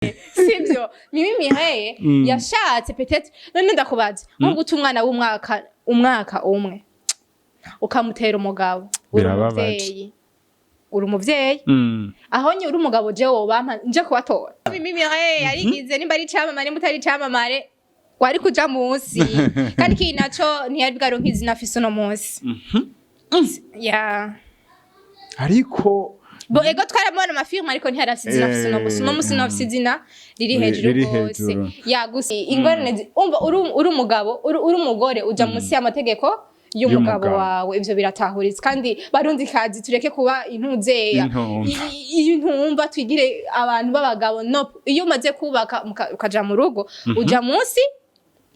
Sivyo, Mimi Mireille yashatse peut-être. None ndakubaza, nko guta umwana w'umwaka, umwaka umwe, ukamutera umugabo, uri Birababaje. umuvyeyi, uri umuvyeyi. Aho nye uri umugabo, je wobampa nje kubatora? Mimi Mireille yarigize nimba ari icamamare, nimba utari icamamare wari kuja munsi. Kandi ikindi naco, ntiyari bwaronke izina afise uno munsi ya. Ariko Bo ego, twaramubona ama films, ariko ntiyari afise izina afise uno munsi. Uno munsi no afise izina riri hejuru riri rwose. Hejuru. Ya, gusa ingorane umva, uri umugabo, uri umugore, uja munsi y'amategeko y'umugabo Y'umugabo. wawe. Ivyo biratahuritse. Kandi barundi kazi, tureke kuba intuzeya Intumva. Intumva, twigire abantu b'abagabo. No iyo umaze kubaka ukaja mu rugo, uja munsi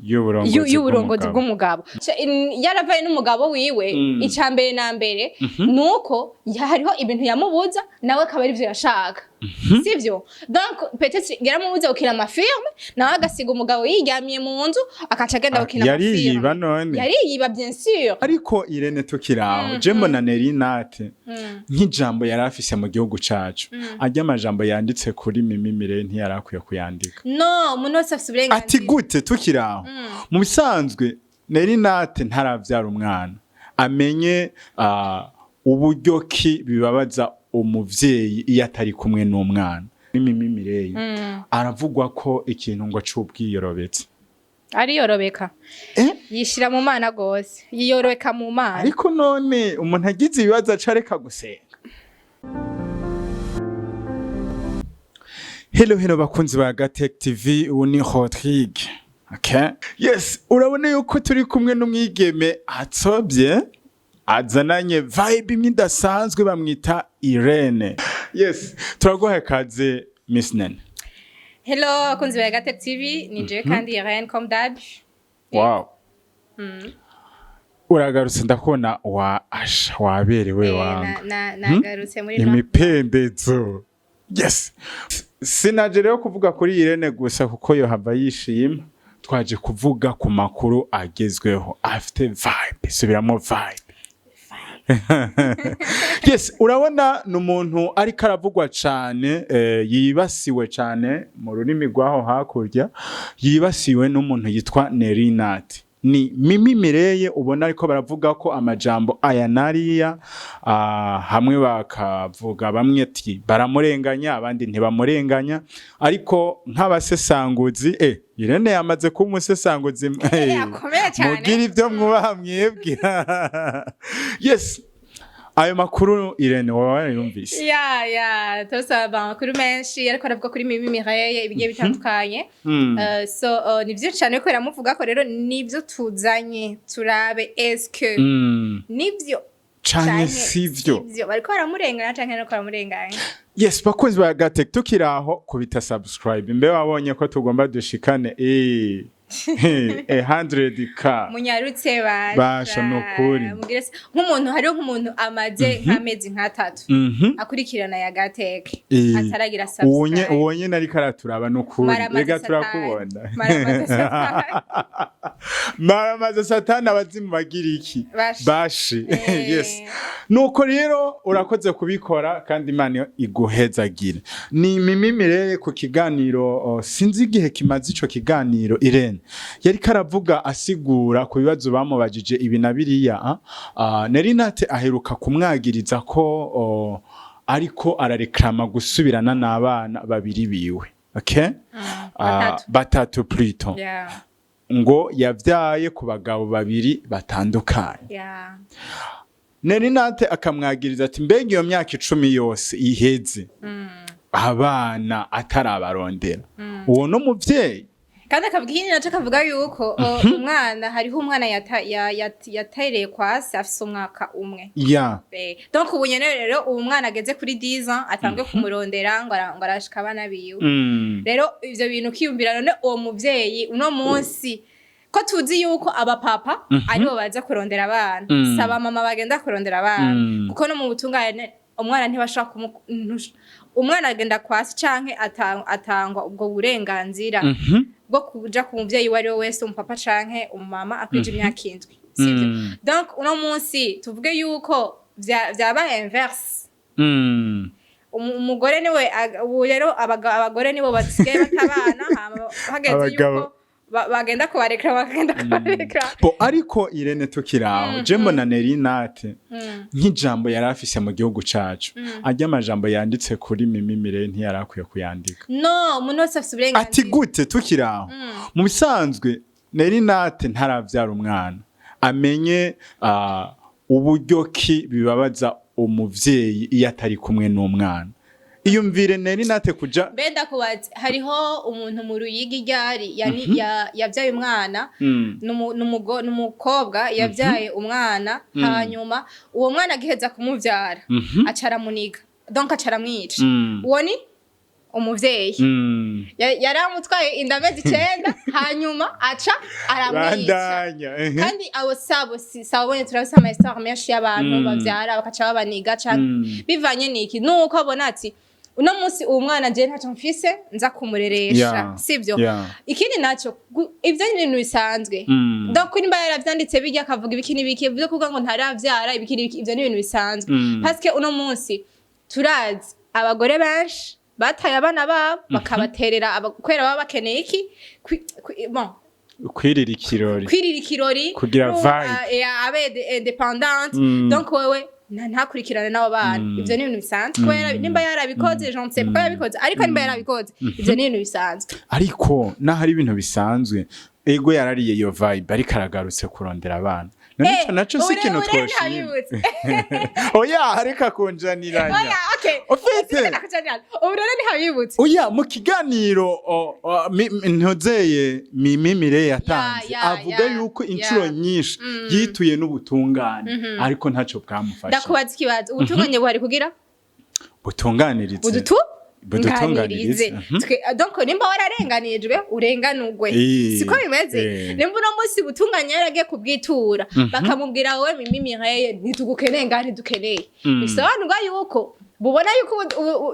y'uburongozi y'uburongozi bw'umugabo. bw'umugabo. Yaravaye n'umugabo wiwe. Ica mbere na mbere nuko hariho ibintu yamubuza, nawe akaba arivyo yashaka, sivyo? Donc peut-être yaramubuza gukina ama films, nawe agasiga umugabo yiryamiye mu nzu, akaca agenda gukina Yariyiba ama films. None Yariyiba, bien sûr. Ariko Irene, tukiraho, je mbona Nelly Nat nk'ijambo yari afise mu gihugu cacu, arya amajambo yanditse kuri Mimi Mireille ntiyari akwiye kuyandika. No, umuntu wese afise Ati uburenganzira. gute? Tukiraho, mu bisanzwe Nelly Nat ntaravyara umwana amenye uburyo ki bibabaza umuvyeyi iyo atari kumwe n'umwana. Mimi Mireille aravugwa ko ikintu ngo c'ubwiyorobetse. Ariyorobeka. Eh? Yishira mu mana gose, yiyorobeka mu mana. Ariko none umuntu agize ibibazo aca areka gusenga? Hello, hello bakunzi ba Gatech TV, ubu ni Rodrigue. Okay, yes, urabona yuko turi kumwe n'umwigeme atsobye, azananye vibe imwe idasanzwe, bamwita Irene. Yes, turaguha kaze, Miss Nene. Hello abakunzi ba Gatech TV, ni jewe kandi Irene, comme d'hab. Wow, uragarutse, ndakubona wa asha waberewe. Wanga Nagarutse muri imipembezo. Yes, sinaje rero kuvuga kuri Irene gusa kuko yohava yishima. Twaje kuvuga ku makuru agezweho afite vibe. Subiramo vibe. Yes, urabona ni umuntu ariko aravugwa cane, yibasiwe cane mu rurimi rw'aho hakurya, yibasiwe n'umuntu yitwa Nelly Nat. Ni Mimi Mireye ubona ariko baravuga ko amajambo aya nariya, hamwe bakavuga bamwe ati baramurenganya, abandi ntibamurenganya. Ariko nk'abasesanguzi, Irene yamaze kuba umusesanguzi. Akomeye cyane. Mugira ibyo mwubaha mwebwe. Yes, ayo makuru Irene waba warayumvise? Ya, turasaba amakuru menshi ariko aravuga kuri Mimi Mireille, ibigiye bitandukanye. So ni byinshi cyane ariko biramuvuga ko. Rero nibyo tuzanye, turabe eske nibyo canke sivyo. Sivyo, bariko baramurenganya canke bariko baramurenganya. Yes, bakunzi ba Gatech, tukiri aho, kubita subscribe. Mbe wabonye ko tugomba dushikane 100K? Munyarutse basha. Basha, nukuri. Mugire nk'umuntu, hariho nk'umuntu amaze nk'amezi nk'atatu akurikirana ya Gateke ataragira Uwo nye subscribe. Uwo nyene ariko araturaba, nukuri. Maramaze Rega satani. turakubona. Maramaze satani. Maramaze satani, abazimu bagira iki? Bashe. Bashe. Yes, nuko rero urakoze kubikora kandi Imana iguhezagire. Ni Mimi Mireye ku kiganiro, sinzi igihe kimaze ico kiganiro, Irene yariko aravuga asigura ku bibazo bamubajije ibi na biriya. Nelly Nat aheruka kumwagiriza ko ariko arareklama gusubirana n'abana babiri biwe, okay? Batatu. Batatu plutôt. Ngo yavyaye ku bagabo babiri batandukanye. Nelly Nat akamwagiriza ati mbega iyo myaka 10 yose iheze abana atarabarondera, uwo no muvyeyi? Kandi akavuga ikindi naco, akavuga yuko umwana, hariho umwana yatereye kwa se afise umwaka umwe. Donc ubu nyene rero ubu mwana ageze kuri 10 ans, atangiye kumurondera ngo ngo arashika abana biwe. Rero ivyo bintu ukiyumvira, none uwo muvyeyi uno munsi ko tuzi yuko abapapa aribo baza kurondera abana, si abamama bagenda kurondera abana, kuko no mu butungane umwana ntibashobora umwana agenda kwa se canke atangwa ubwo burenganzira bwo kuja ku muvyeyi uwo ari we wese, umupapa canke umumama akwije imyaka 7, sivyo? Donc uno munsi tuvuge yuko vyabaye inverse. Umugore niwe ubu rero abagore nibo basigaye batabana, hama hageze Abagabo. yuko bagenda kubarekera, bakagenda kubarekera. Bo, ariko Irene, tukiraho, je mbona Nelly Nat nk'ijambo yari afise mu gihugu cacu, arya amajambo yanditse kuri Mimi Mireille ntiyari akwiye kuyandika. No, umuntu wese afise Ati uburenganzira. gute? Tukiraho, mu bisanzwe Nelly Nat ntaravyara umwana amenye uburyo ki bibabaza umuvyeyi iyo atari kumwe n'umwana. Iyumvire Nelly Nat kuja Mbe ndakubaza, hariho umuntu mu Ruyigi ryari yabyaye umwana, n'umukobwa yabyaye umwana, hanyuma uwo mwana agiheza kumuvyara aca aramuniga, donc aca aramwica. Uwo ni umuvyeyi. Yaramutwaye inda amezi 9, hanyuma aca aramwica. Bandanya, ehe. Kandi abo sabo si sabo bonye, turafise ama histoire menshi y'abantu bavyara bakaca babaniga canke bivanye n'iki, nuko abona ati uno munsi uwo mwana je ntaco mfise nza kumureresha, sivyo? Ikindi naco, ivyo ni ibintu bisanzwe. Donc nimba yaravyanditse bijya, akavuga ibiki n'ibiki byo kuvuga ngo ntaravyara, ibiki n'ibiki, ivyo ni ibintu bisanzwe, parce que uno munsi turazi abagore benshi bataye abana babo bakabaterera kubera baba bakeneye iki? Bon, Kwirira ikirori. Kwirira ikirori. Kugira vibe. Abe indépendante. Donc wewe ntakurikirane n'abo bana. Ivyo ni ibintu bisanzwe. Kuba nimba yarabikoze, je ne sais pas ko yabikoze, ariko nimba yarabikoze, ivyo ni ibintu bisanzwe. Ariko naho ari ibintu bisanzwe, ego yarariye iyo vibe, ariko aragarutse kurondera abana. None ico naco si ikintu Ure twoshima? Ntabibutse. Oya, reka kunjaniranya. Oya, okay. Ufite Sinakujaniranya. Ubu rero ntihabibutse. Oya, mu kiganiro ntozeye Mimi Mireille yatanze, avuga yuko inshuro nyinshi yituye n'ubutungane, ariko ntaco bwamufasha. Ndakubaza ikibazo: ubutungane buhari kugira Butunganirize. budutu Budutunganirize. nganirize. Donc nimba wararenganijwe, urenganurwe. Siko bimeze? Nimba uno munsi butunganye yaragiye kubwitura, bakamubwira: "Wowe Mimi Mireille ntitugukeneye ngaha, ntidukeneye," bisobanurwa yuko bubona yuko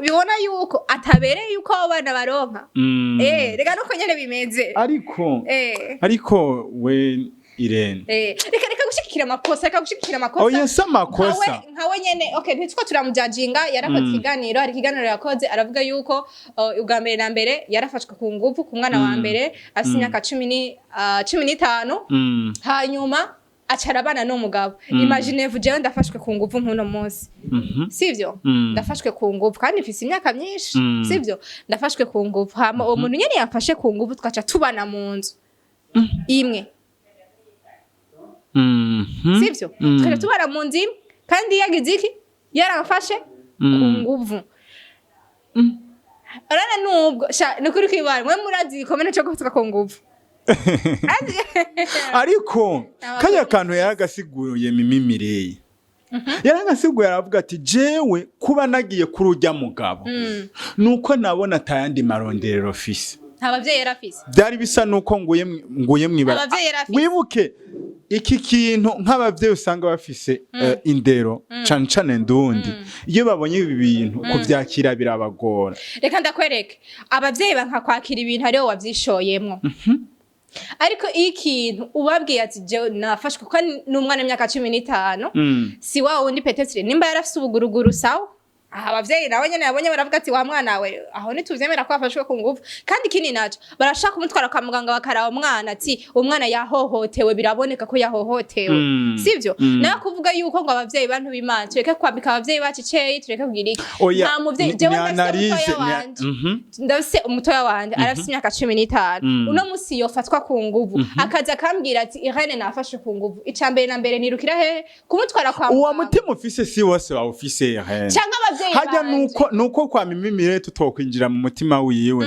bibona yuko atabereye yuko abo bana baronka. Reka nuko nyene bimeze. Ariko ariko we Irene, Reka gushigikira amakosa, reka gushigikira amakosa. Oya, si amakosa. Nkawe nyene, okay, ntitwo turamujajinga. Yarakoze ikiganiro, hari ikiganiro yakoze aravuga yuko ubwa mbere na mbere yarafashwe ku nguvu ku mwana wa mbere afise imyaka 15, hanyuma aca arabana n'umugabo. Imagine jewe ndafashwe ku nguvu nk'uno munsi, sivyo? Ndafashwe ku nguvu kandi mfise imyaka myinshi, sivyo? Ndafashwe ku nguvu, hama uwo muntu nyene yamfashe ku nguvu tugaca tubana mu nzu imwe, sivyo? Tukaja tubana mu nzu imwe kandi yagize iki? Yaramfashe ku nguvu. Urabona, nubwo sha ni ukuri kwibara, mwe murazi igikomere co gufatwa ku nguvu. Ariko Abagore kariya kantu yaragasiguye. Mimi Mireille yaragasiguye, aravuga ati: "Jewe kuba nagiye kuri urya mugabo nuko nabona atayandi maronderero fise." Nta bavyeyi yari afise. Byari bisa nuko nguye mwibara. Abavyeyi yari afise. Wibuke iki kintu, nk'abavyeyi usanga bafise indero cane cane ndundi, iyo babonye ibi bintu kuvyakira birabagora. Reka ndakwereke, abavyeyi banka kwakira ibintu aribo wavyishoyemwo, ariko iyo ikintu ubabwiye ati: "Jewe nafashwe," kuko n'umwana w'imyaka 15, si wa wundi peut-être nimba yarafise ubuguruguru, sawa. Aha abavyeyi nawe nyene yabonye baravuga ati: "Wa mwana we, aho ntituvyemera ko wafashwe ku nguvu." Kandi ikindi naco, barashaka kumutwara kwa muganga bakaraba umwana, ati umwana yahohotewe, biraboneka ko yahohotewe, sivyo? Nawe kuvuga yuko ngo abavyeyi, bantu b'Imana, tureke kwambika abavyeyi bacu iceyi, tureke kugira iki. Oya, Nta muvyeyi, jewe ni ndafise analyse, umutoya wanje, ndafise umutoya wanje arafise imyaka 15. Uno musi yofatwa ku nguvu akaza akambwira ati: "Irene, nafashwe ku nguvu," ica mbere na mbere nirukira hehe? Kumutwara kwa Uwo muganga. mutima ufise si wose bawufise, Irene. Canke abavyeyi Hajya banje. nuko kwa Mimi Mireille tutokwinjira mu mutima wiwe.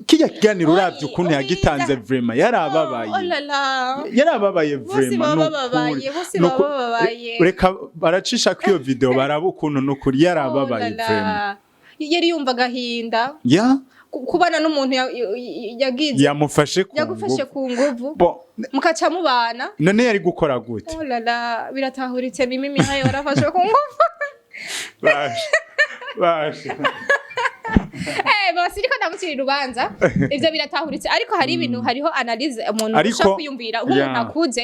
Kijya kiganiro, uravye ukuntu yagitanze, vraiment yarababaye. Oh là là. Yarababaye. Bose Vraiment, baba nukuri. bababaye, bose baba bababaye. Reka baracisha ko iyo video baraba ukuntu nukuri yarababaye. Oh là là. Vraiment. Yari yumva agahinda kubana n'umuntu yagize yamufashe ku yagufashe nguvu. ku nguvu, Bon, mukaca mubana. None yari gukora gute? Oh là là, biratahuritse. Mimi Mihaye warafashwe ku nguvu. Basha basha. Bon, siriko ndamucira urubanza, ivyo biratahuritse, ariko hari ibintu, hariho analyse umuntu Ariko- ushaka kwiyumvira nk'umuntu akuze,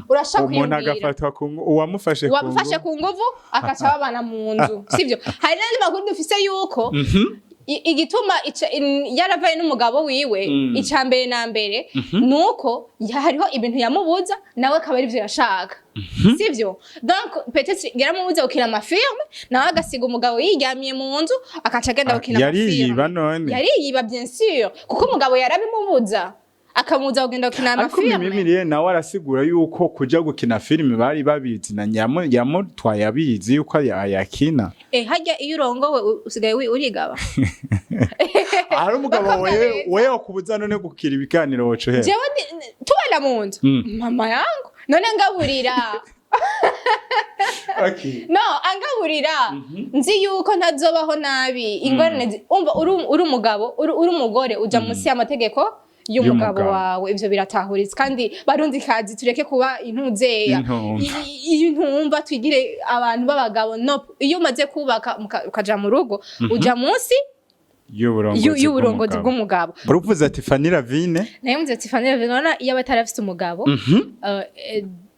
urashaka Umuntu kwiyumvira. agafatwa ku uwamufashe ku Wamufashe nguvu. ku nguvu, akaca babana mu nzu, sivyo? Hari n'andi makuru dufise yuko igituma yaravaye n'umugabo wiwe, ica mbere na mbere nuko hariho ibintu yamubuza, nawe akaba arivyo yashaka, sivyo? Donc peut-être yaramubuza gukina ama films, nawe agasiga umugabo yiryamiye mu nzu, akaca agenda gukina Yariyiba ama films. none. Yariyiba, bien sûr, kuko umugabo yarabimubuza, akamubuza kugenda gukina Ariko ama films. Mimi Mireille nawe arasigura yuko kuja gukina filime bari babizi na yamutwaye abizi yuko ayakina. Harya iyo urongowe usigaye urigaba. Hari umugabo Bakobwa wewe beza. wewe okubuza none gukira ibiganiro woco he? Jewe tubana mu nzu, mama yangu none ngaburira. No angaburira, nzi yuko ntazobaho nabi, ingorane umva uri umugabo, uri umugore, uja munsi y'amategeko y'umugabo Y'umugabo. wawe. Ivyo biratahuritse. Kandi barundi kazi, tureke kuba intuzeya. Intumva. Intumva, twigire abantu b'abagabo. No iyo umaze kubaka ukaja mu rugo, uja munsi y'uburongozi y'uburongozi bw'umugabo. bw'umugabo. Uruvuze ati Fanny Lavine. Nayo mvuze ati Fanny Lavine, urabona iyo aba atarafise umugabo,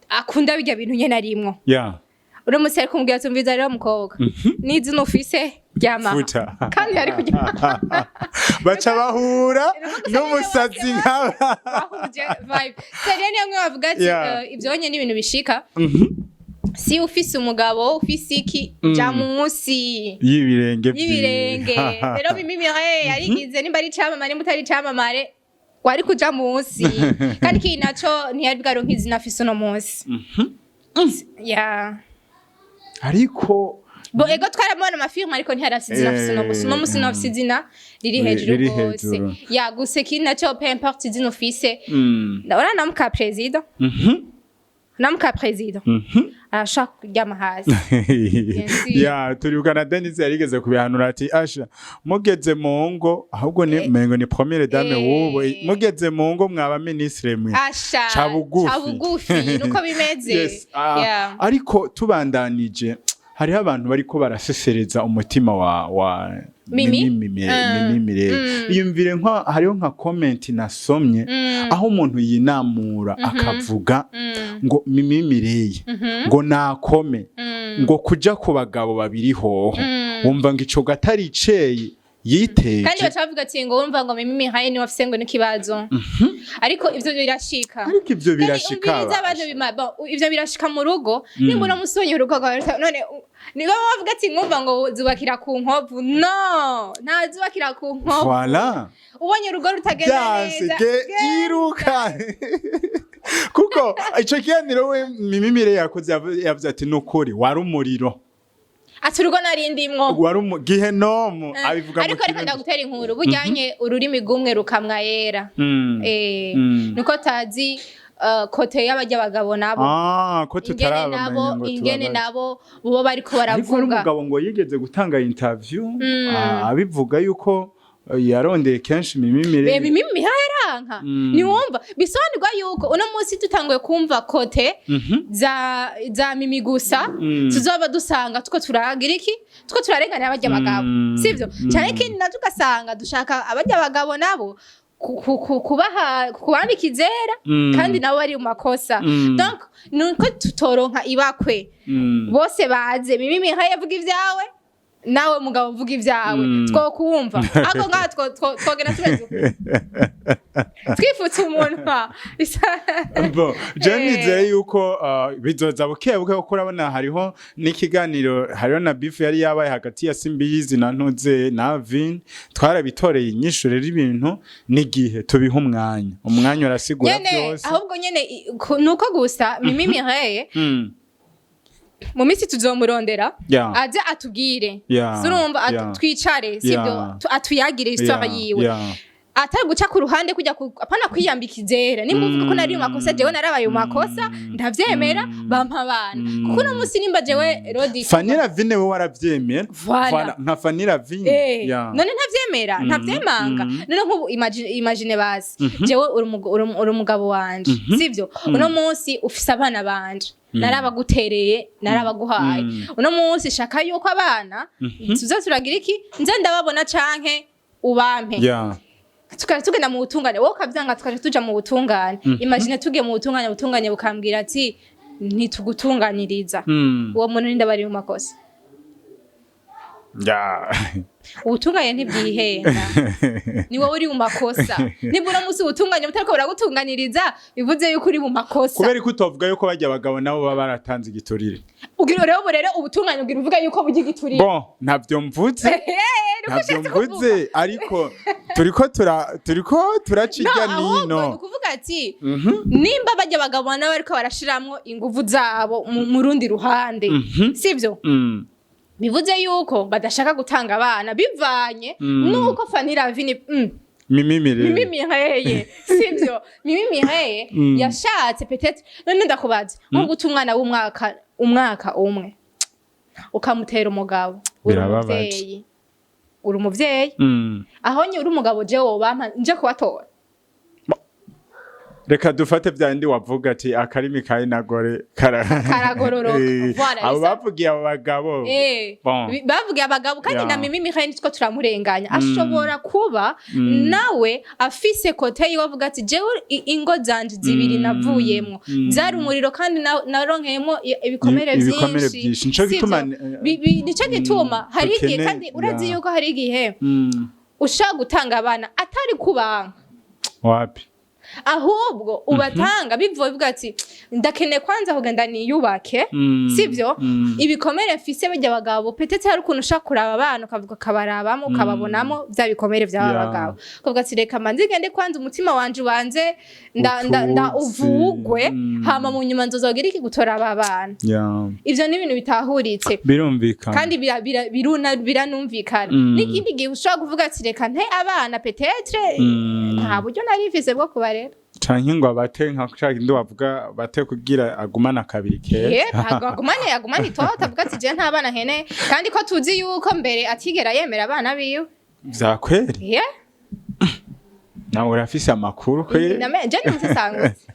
akunda bijya bintu nyene arimwo, uno munsi ari kumubwira ati: "Umviza rero mukobwa, n'izina ufise ryamaha." Futa. Kandi yari kujya Baca bahura n'umusazi nkaba. Bahuje vibe. Sérieux, niyo mwe bavuga ati ibyo nyene ni ibintu bishika. Si ufise umugabo, ufise iki, ja munsi y'ibirenge vyiwe. Y'ibirenge. Rero Mimi Mireille yarigize nimba ari icamamare, nimba utari icamamare, wari kuja munsi. Kandi ikindi naco, ntiyari bwaronke izina afise uno munsi ya. Ariko Bo ego, twaramubona ama films, ariko ntiyari afise izina afise uno munsi. Uno munsi niwe afise izina riri hejuru riri rwose. Hejuru. Ya, gusa ikindi naco, peu importe izina ufise, ndabona na muka président, na muka président arashaka kuryama hasi. Sûr. Ya, turibuka na Denise yarigeze kubihanura ati: "Asha, mugeze mu ngo, ahubwo ni mengo ni première dame w'ubu, mugeze mu ngo mwaba ministre mwe." Asha. Ca bugufi. Ca bugufi, nuko bimeze. Yes, ariko tubandanije, hariho abantu bariko barasesereza umutima wa Mimi? Mimi Mimi Mireille. Iyumvire nka hariho nka comment nasomye aho umuntu yinamura akavuga ngo Mimi Mireille ngo nakome ngo kuja ku bagabo babiri hoho, wumva ngo ico gatari iceye yiteje. Kandi baca bavuga ati ngo wumva ngo Mimi Mihaye niwe afise ngo n'ikibazo, ariko ivyo birashika. Ariko ivyo Kandi birashika. umviriza abantu bon, ivyo birashika mu rugo. Nimba uno musi ubonye urugo rwawe none niba bavuga ati mwumva ngo zubakira ku nkovu, no nta zubakira ku nkovu. Voilà. Ubonye urugo rutagenda Byanse neza, ge iruka, kuko ico kiganiro we Mimi Mireille yakoze, yavuze ati: "Nukuri wari umuriro." Ati: "Urugo narindimwo." Wari gihenomu, abivuga mu Ariko reka Kirundi. ndagutera inkuru bujyanye ururimi rw'umwe rukamwa yera. Nuko tazi côté y'abajya abagabo nabo, Ah, ko ingene tutarabamenya nabo ngo ingene tubabaze. Nabo bo bariko Ariko hari baravuga. umugabo ngo yigeze gutanga interview, abivuga yuko yarondeye kenshi Mimi Mireille. Mimi mihayeranka. Niwumva bisobanurwa yuko uno munsi tutanguye kumva côté za Mimi gusa, tuzoba dusanga tuko turagira iki, tuko turarenganya abajya abagabo, sivyo? Cyane. Ikindi navyo, ugasanga dushaka abajya abagabo nabo kubaha kubambika izera, kandi nabo bari mu makosa. Donc nuko tutoronka ibakwe bose baze: Mimi Mihaye avuga ibyawe, nawe mugabo uvuga ibyawe, twokumva ako ngaha twogenda tumeze uko twifutse umunwa. Bon, je nizeye yuko bizoza buke buke, kuko urabona hariho n'ikiganiro, hariho na beef yari yabaye hagati ya Simbizi na Ntuze na Vin, twarabitoreye inyishu. Rero ibintu n'igihe tubiha umwanya, umwanya urasigura Nyene byose. Ahubwo nyene nuko gusa Mimi Mireille mu minsi tuzomurondera, aze atubwire. Surumva, twicare, sibyo? Atuyagire histoire yiwe. Atari guca ku ruhande, kujya apana kwiyambika izera. Nimba uvuga ko nari mu makosa, jewe narabaye mu makosa, ndavyemera, bampa abana, kuko uno munsi nimba jewe Rodi Fanny Lavine, we waravyemera. Voilà. Voilà, nka Fanny Lavine. None ntavyemera, ntavyemanga? None nk'ubu imagine basi jewe uri umugabo wanje, sivyo? Uno munsi ufise abana banje, narabagutereye, narabaguhaye. Uno munsi shaka yuko abana tuza turagira iki, nze ndababona canke ubampe. Tukaja tugenda mu butungane, wowe ukavyanga, tukaja tuja mu butungane. Imagine tugiye mu butungane, ubutungane bukambwira ati ntitugutunganiriza. Uwo muntu ninde bari mu makosa? Ubutungane ntibwihenda, ni wowe uri mu makosa. Nibura uno munsi ubutungane butariko buragutunganiriza, bivuze yuko uri mu makosa. Kubera ko utovuga yuko bajya abagabo nabo baba baratanze igiturire? Ugira rero ubu rero ubutungane ugira uvuga yuko burya igiturire? Bon, ntavyo mvuze. Niko Ntabyo ushatse kuvuga. mvuze, ariko turiko turaca No, irya ahubwo ni nino. ukuvuga ati nimba bajya abagabo nabo bariko barashiramwo inguvu zabo mu rundi ruhande, sivyo? Bivuze yuko badashaka gutanga abana bivanye nuko Fanny Lavine Mimi Mireye. Mimi Mireye, sivyo? Mimi Mireye yashatse peut-être. None ndakubaza, nko guta umwana w'umwaka, umwaka umwe, ukamutera umugabo, uri Birababaje. umuvyeyi, uri umuvyeyi. Aho nye uri umugabo, je wobampa nje kubatora? Reka dufate bya bindi wavuga ati akarimi kayi nagore Karagororoka. Voilà, abo bavugiye abo bagabo. Bon. Bavugiye abagabo kandi na Mimi Mihaye nitwo turamurenganya, ashobora kuba nawe afise côté yiwe avuga ati jewe ingo zanje zibiri navuyemwo zari umuriro, kandi naronkeyemo ibikomere Ibikomere vyinshi. vyinshi. Nico Sivyo? gituma, Nico gituma hari igihe kandi urazi yuko hari igihe ushaka gutanga abana atari kubanka. Wapi. Ahubwo ubatanga bivuye bivuga ati ndakeneye kwanza kugenda niyubake, sivyo? Ibikomere mfise bijya abagabo, peut-être hari ukuntu ushaka kuraba abana ukavuga, ukabarabamo, ukababonamo bya bikomere by'aba bagabo, ukavuga ati reka manze ngende kwanza umutima wanje ubanze nda Utuze. uvugwe, hama mu nyuma nzozogira iki, gutora aba bana. Ivyo ni ibintu bitahuritse. Birumvikana. Kandi biranumvikana. N'ikindi gihe ushobora kuvuga ati reka nte abana, peut-être nta buryo nari mfise bwo kubarera. Canke ngo abate nka ca kindi wavuga, bate kugira agumane akabiri keza. Ntabwo agumane itoto, avuga ati je nta bana nkeneye, kandi ko tuzi yuko mbere atigera yemera abana biwe. Vyakweri? Nawe urafise amakuru kweri. Je ni umusesangutse.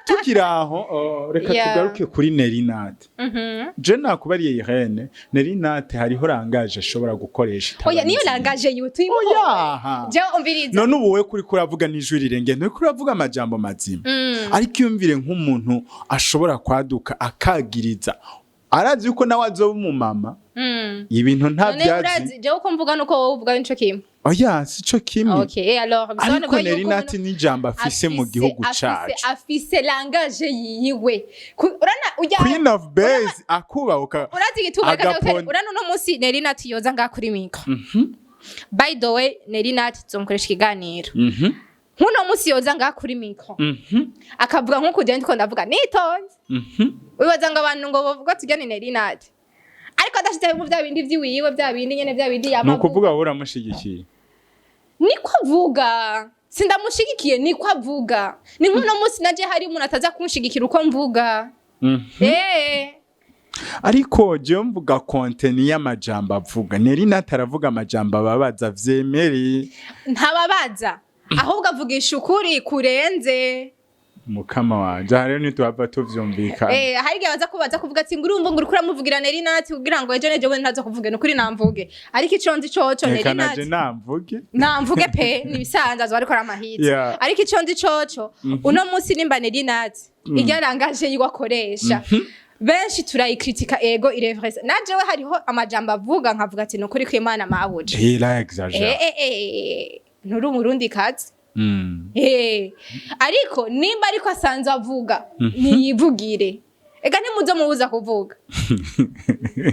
Tukiri aho, reka tugaruke kuri Nelly Nat. Je nakubariye Irene, Nelly Nat hariho langage ashobora gukoresha itaba Oya, niyo nziza. langage yiwe tuyimuho. Oya. Je umviriza. None ubu we kuri kuravuga n'ijwi rirenge, nturiko uravuga amajambo mazima, ariko iyumvire nk'umuntu ashobora kwaduka akagiriza, arazi yuko nawe azoba umumama, ibintu None ntabyazi. urazi jewe uko mvuga nuko wowe uvuga nico kimwe? Oya, sico kimwe. Okay, alors Ariko bisobanurwa Nelly yuko Nat n'ijambo afise mu gihugu cacu. Afise langage yiwe. Urana ujya Queen of Base akubahuka Urazi igituma urana uno munsi Nelly Nat yoza ngaha kuri micro. By the way, Nelly Nat tuzomukoresha ikiganiro. Nk'uno munsi yoza ngaha kuri micro akavuga nk'uko ugenda ndiko ndavuga nitonze, wibaza ngo abantu ngo bavuga tujya ni Nelly Nat, ariko adashyize mu bya bindi by'iwiwe, bya bindi nyene, bya bindi Ni yamavuga. ukuvuga wowe uramushigikiye? Niko avuga, sindamushigikiye, niko avuga. Ni nk'uno munsi naje hari umuntu ataza kunshigikira uko mvuga. Ariko jewe mvuga contenu y'amajambo avuga. Nelly Nat aravuga amajambo ababaza, vyemereye. Ntababaza, ahubwo avugisha ukuri kurenze. Mukama wanje, aha rero ntituhava tuvyumvikana. Hari igihe baza kubaza kuvuga ati ngo urumva ngo uriko uramuvugira Nelly Nat kugira ngo ejo nejo bundi ntaza kuvuga. Ni ukuri namvuge, ariko ico nzi coco Reka Nelly naje Nat namvuge. Namvuge pe, nibisanzwe azoba ariko aramahitsi. Ariko ico nzi coco, uno munsi nimba Nelly Nat irya langage yiwe akoresha, benshi turayikritika, ego irevre, na jewe hariho amajambo avuga nkavuga ati nukuri kw'Imana mabuje. Il a exagéré. Nturi umurundi kazi. Ariko nimba ariko asanzwe avuga, niyivugire. Ega ntimuzomubuza kuvuga,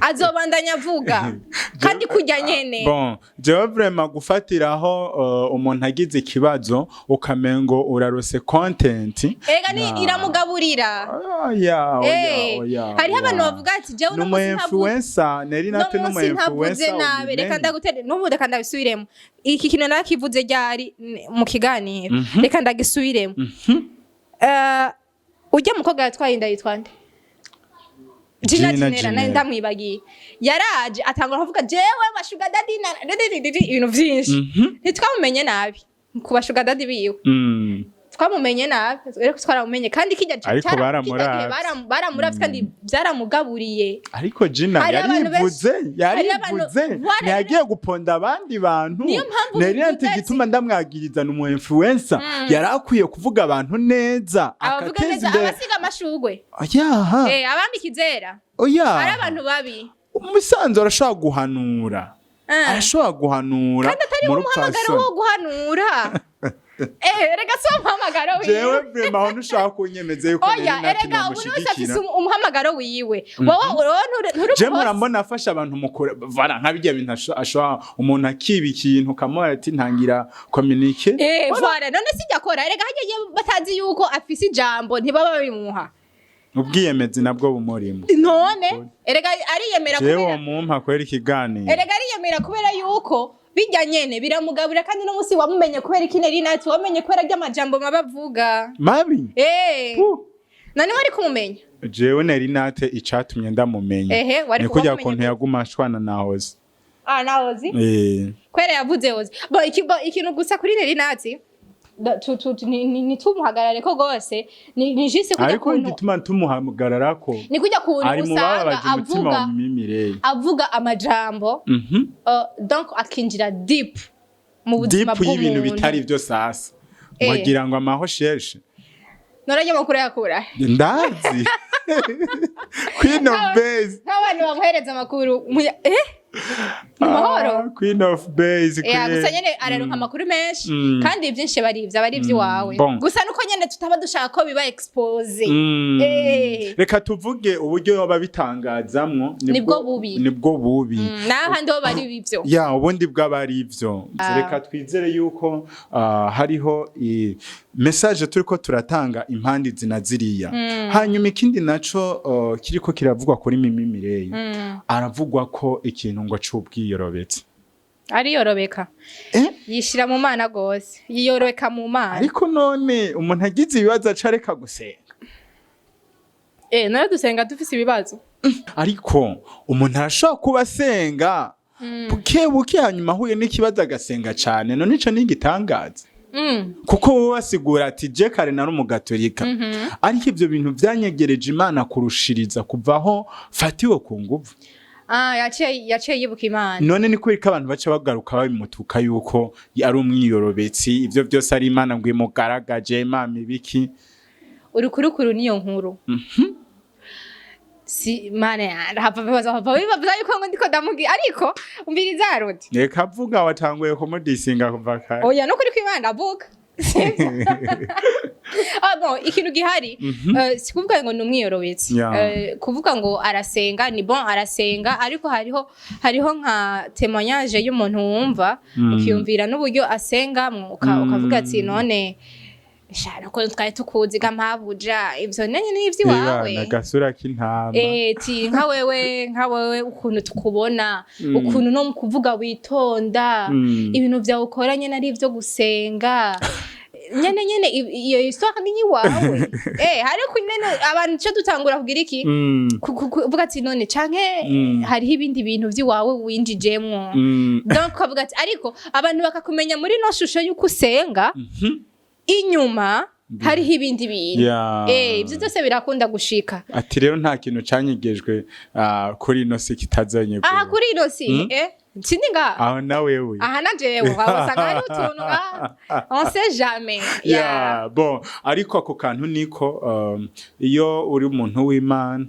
azobandanya avuga kandi kurya nyene. Bon, jewe vraiment gufatiraho umuntu agize ikibazo ukamengo urarose content. Ega ni iramugaburira. Oya, oya. Eh, oya. hariho abantu Oya. bavuga ati jewe uno Numu munsi ntavuze influencer Neri no Nate, numu munsi ntavuze influencer. nabi, reka Ubimenye. ndagutere n'ubu, reka ndabisubiremo. Iki kintu narakivuze ryari mu kiganiro, reka ndagisubiremo. Ujya mukobwa yatwaye inda yitwa nde? Gina. Gina. Ginera Ginera. nari ndamwibagiye. Yaraje atangura kuvuga jewe ba sugar daddy na ibintu vyinshi. Ntitwamumenye nabi ku ba sugar daddy biwe. Twamumenye nabi ariko twaramumenye kandi kijya Ariko baramuravye. Baramuravye kandi byaramugaburiye. Ariko Gina Hariho abantu yarivuze. Hariho abantu Yarivuze. Voilà. Ntiyagiye guponda abandi bantu. Niyo mpamvu Neri bivuze Nate ati- igituma ndamwagiriza ni umu influencer, yari akwiye kuvuga abantu neza, abavuga akateza neza, imbere. Abasiga amashugwe. Oyaha. Abambika izera. Oya. Ari abantu babi. Umusanzu arashobora guhanura. Arashobora guhanura Kandi atari muri umuhamagaro rupfasoni. wo guhanura. Erega si umuhamagaro Jewe wiwe. vraiment aho ntushaka kunyemeza yuko Oya. Neri Nate Erega umuntu wese afise nomushigikira. umuhamagaro wiwe. Wowe nturi Je boss. murambona afasha abantu mu kure vara nka bijya bintu ashobora umuntu akiba ikintu ukamuha ati ntangira communique. Voilà, none sijya akora. Erega harya iyo batazi yuko afise ijambo ntibaba babimuha. Ubwiyemezi nabwo bumurimo. None erega ariyemera Jewe kubera mumpa kwera ikiganiro. Erega ariyemera kubera yuko bijya nyene biramugaburira. Kandi no musi wamumenye kubera iki Neri Nati? Wamenye kubera ry'amajambo mabi avuga. Mabi. Eh. Puh. None wari kumumenya? Jewe Neri Nate icatumye ndamumenya Ehe, wari ni kuba kurya wamumenye kuntu gute? yaguma ashwana na Hoze. Ah, nahozi. Kubera yavuze hozi bo iki bo ikintu gusa kuri Neri Nati nitumuhagarare ko gose ni juste kujya Ariko kuntu igituma tumuhagararako ni kujya kuntu ari mu usanga bababaje umutima avuga wa Mimireyi. Avuga amajambo, donc akinjira deep mu buzima Deep y'ibintu bw'umuntu. bitari byo sasa. Wagira ngo amaho sheshe. Norajya amakuru yakura? Ndazi Queen of Base. Nk'abantu bamuhereza amakuru ni mahoro. Ah, Queen of Base. Yeah, Queen. gusa nyene araronka amakuru menshi kandi ibyinshi bari ivyo aba ari ivy'iwawe. Bon. Gusa nuko nyene tutaba dushaka ko biba expose. Reka tuvuge uburyo yoba bitangazamwo. Nibwo bubi. Nibwo bubi. N'ahandi ho bari ibyo. Ya, ubundi bw'aba ari ivyo. Ah. Reka twizere yuko hariho message turiko turatanga impande zina ziriya. Hanyuma ikindi naco kiriko kiravugwa kuri Mimi Mireille, aravugwa ko ikintu ngo c'ubwiyorobetse. Ariyorobeka. Yishira mu mana gose, yiyorobeka mu mana. Ariko none umuntu agize ibibazo aca areka gusenga? Nayo dusenga dufise ibibazo. Ariko umuntu arashobora kuba asenga buke buke, hanyuma ahuye n'ikibazo agasenga cane. None ico ni igitangaza? Kuko wowe basigura ati je kare nari umugatolika, ariko ivyo bintu vyanyegereje Imana kurushiriza kuva aho fatiwe ku nguvu. Ah, yaciye yibuka Imana. None ni kubera ko abantu baca bagaruka babimutuka yuko ari umwiyorobetsi, ivyo vyose ari Imana ngo imugaragaje, Imana ibiki? Urukurukuru niyo nkuru si mana yanje, hava bibaza, hava bibaza yuko ngo ndiko ndamubwira, ariko umviriza Rudi. Reka avuga, watanguye kumudisinga kuva kare. Oya, nukuri ko Imana avuga. Ah bon, ikintu gihari, si kuvuga ngo ni umwiyorobetsi. Kuvuga ngo arasenga ni bon, arasenga, ariko hariho nka témoignage y'umuntu wumva ukiyumvira n'uburyo asengamwo, ukavuga ati none shana ko twari tukuzi ga mpabuja, ivyo nenye ni ivy'iwawe. Ibana agasura k'intama. Ti nka wewe ukuntu tukubona, ukuntu no mu kuvuga witonda, ibintu vyawe ukora nyene ari ivyo gusenga nyene iyo histoire ni iwawe. Ariko nyene abantu ico dutangura kugira iki? Kuvuga ati none canke hariho ibindi bintu vy'iwawe winjijemwo. Donc ukavuga ati ariko abantu bakakumenya muri no shusho y'uko usenga, inyuma hariho ibindi bintu. Ivyo byose birakunda gushika. Ati rero nta kintu canyegejwe kuri ino si kitazonyegwa. Aha kuri ino si sindi nga Aho na wewe. Aha na jewe usanga hari utuntu nga on sait jamais. Yeah. Yeah, bon, ariko ako kantu niko iyo uri umuntu w'Imana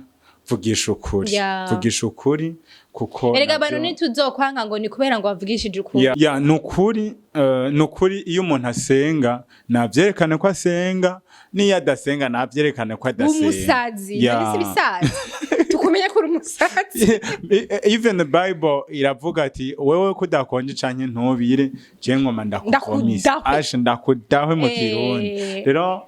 Vugisha ukuri. Vugisha ukuri, kuko Erega abantu ntituzokwanga ngo ni kubera ngo bavugishije ukuri. Ya, nukuri, nukuri, iyo umuntu asenga navyerekane ko asenga, n'iyo adasenga navyerekane ko adasenga. Umusazi none si bisazi tukumenye ko uri umusazi. Even the Bible iravuga ati: "Wewe kudakonje canke ntubire, je ngoma ndakukomisa." Ndakudahwe. Ashe, ndakudahwe mu Kirundi. Rero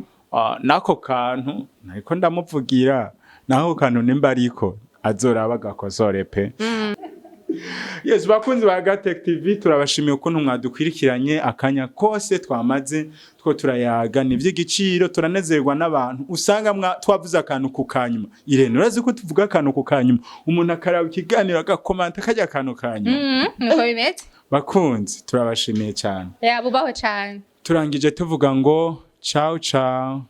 nako kantu nariko ndamuvugira, nako kantu nimba ariko azoraba agakosore pe. Yes, bakunzi ba Gatech TV, turabashimiye ukuntu mwadukwirikiranye akanya kose twamaze two turayaga. Ni iby'igiciro, turanezerwa n'abantu usanga twavuze akantu ku kanyuma. Irene, urazi ko tuvuga akantu ku kanyuma, umuntu akaraba ikiganiro, agakomanta kajya akantu kanyuma. Niko bimeze. Bakunzi, turabashimiye cyane. Ya, bubaho cyane. Turangije tuvuga ngo ciao ciao.